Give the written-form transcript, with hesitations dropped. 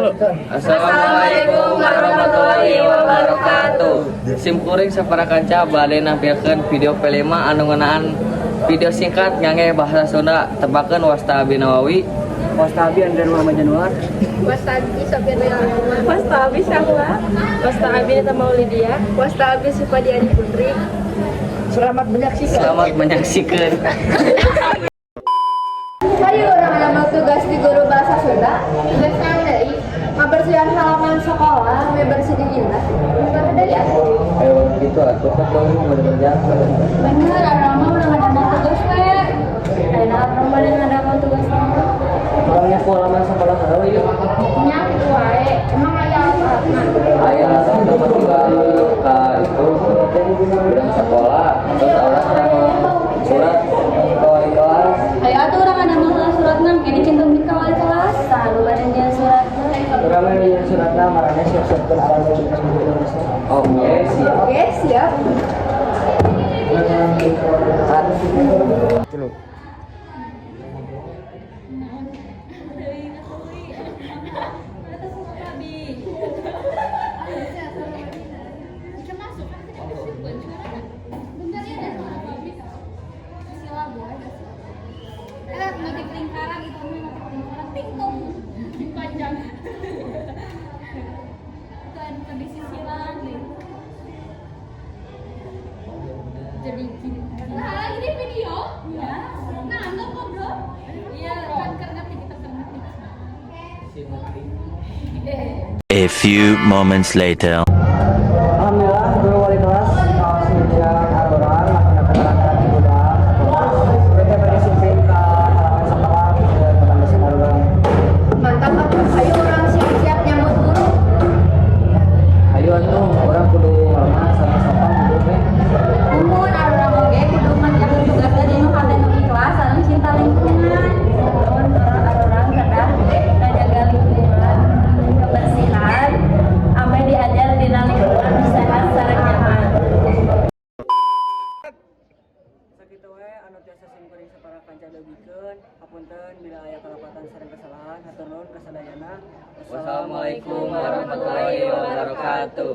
Assalamualaikum warahmatullahi wabarakatuh. Sim kuring sapara kanca bade nampilkeun video P5 anu ngeunaan video singkat ngangge bahasa Sunda. Tepangkeun, wasta abi Nawawi. Wasta abi Andre Muhammad Januar. Wasta abi Sofia Rahma. Wasta abi Syahla. Wasta abi Nita Maulidia. Wasta abi Sufadiani Putri. Selamat menyaksikan. Selamat menyaksikan. Hayu urang ngadamel tugas di guru bahasa Sunda. Tugas naon deui? Ngabersihan halaman sekolah, we bersih jeung indah. Bukan deui atuh. Ayo gitu atuh, kan kamu mau kerja. Bener, urang mah udah ngadamel tugas we. Ayeuna urang bade ngadamel tugas naon? Urang nyapu halaman sekolah heula yuk. Nya kitu wae. Emang aya apa? Aya dapat juga ka itu gudang sekolah, terus urang surat ke wali kelas. Ayo atuh urang ngadamel heula suratna, engke dicantumkeun ka wali kelas. Saha nu bade nyieun suratna? Urang mah nyieun suratna, maraneh siap-siapkeun alat tugas tugasna. Oke, siap. Oke, siap. Cut. Tilu. Notif lingkaran itu namanya, notif lingkaran tingtung panjang kan ke sisiran nih, jadi gini. Nah, ini video ya. Nah, enggak ngobrol. Iya kan, keur ngetik, kita keur ngetik. A few moments later. Alhamdulillah, guru wali kelas kawas ngijang arurang laksanakeun di gudang sekolah. Kita bade sumping ka halaman sekolah ke teman arurang. Mantap atuh. Hayu urang siap-siap nyambut guru. Ayo atuh, urang kudu hormat sama sopan kudu teh. Muhun, arurang oge kudu ngerjakeun tugasna dinu hate nu ikhlas sareng cinta lingkungan. Muhun, arurang kedah ngajaga lingkungan, kebersihan, ameh diajar dina lingkungan sehat sareng nyaman. Sakitu we anu tiasa simkuring sapara kanca dugikeun. Hapunten bila aya kalepatan sareng kesalahan. Hatur nuhun kasadayana. Wassalamualaikum warahmatullahi wabarakatuh.